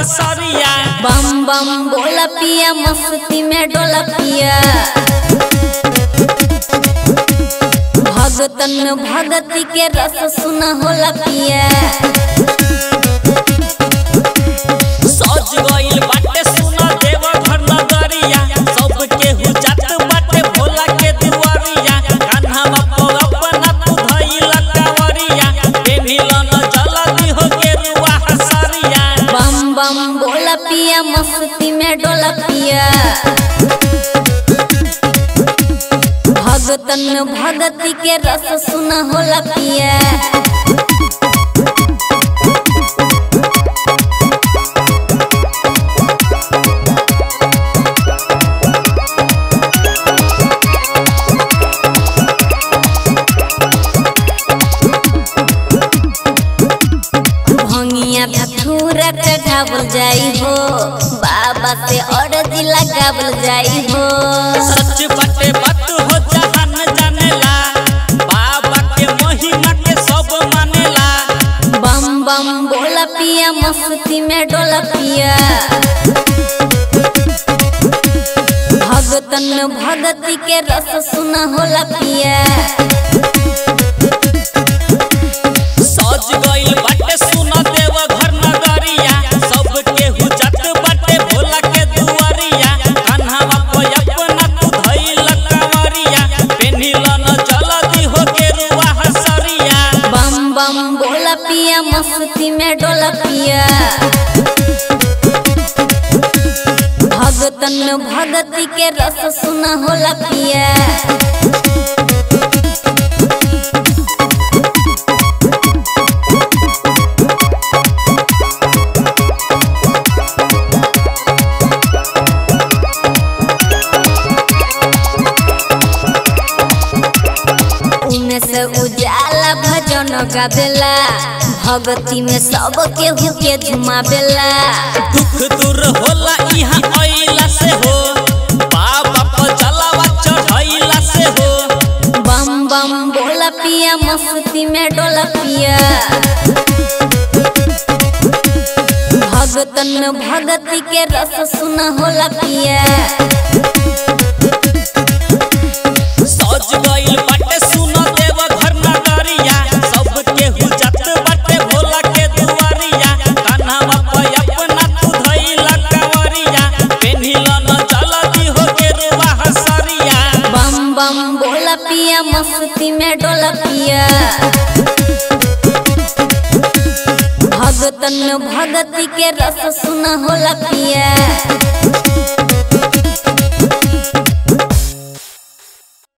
सरिया। बम बम बोला पिया मस्ती में डोला पिया। भगतन में भगती के रस सुना होला पिया। सज गइल बाटे सुना देवघर नगरिया, सब केहू जात बाटे भोला के दुआरिया। कान्हा पर अपना तू धइल कांवरिया, पेन्हिल न जल्दी हो गेरुआ सरिया। बम बम बोला पिया मस्ती में डोला पिया। भगतन में भगती के रस सुना होला पिया। भंगिया धतूरा चढ़ावल जाई हो, बाबा से अर्जी लगावल जाई हो। सच बाटे बात हो जहान जानेला, बाबा के महिमा के सब मानेला। बम बम बोला पिया मस्ती में डोला पिया। भगतन में भगती के रस सुना होला पिया। सज गइल बाटे सुना देवघर नगरिया, सब केहू जात बाटे भोला के दुआरिया। कान्हा पर अपना तू धइल कांवरिया, पेन्हिल न जल्दी हो गेरुआ सरिया। बम बम बोला पिया मस्ती में डोला पिया। भगतन में भगती के रस सुना होला पिया। उमे से उजाला भजन गावेला, भगती में सब केहू के झुमावेला। दुख दूर होला इहाँ अइला से हो, बाबा पर जलावा चढ़ैला से हो। बम बम बोला पिया मस्ती में डोला पिया। भगतन में भगती के रस सुना होला पिया। सज गइल बाटे सुना देवघर नगरिया, सब केहू जात बाटे भोला के दुआरिया। कान्हा पर अपना तू धइल कांवरिया, पेन्हिल न जल्दी हो गेरुआ सरिया। बम बम बोला पिया मस्ती में डोला पिया। भगतन में भगती के रस सुना होला पिया।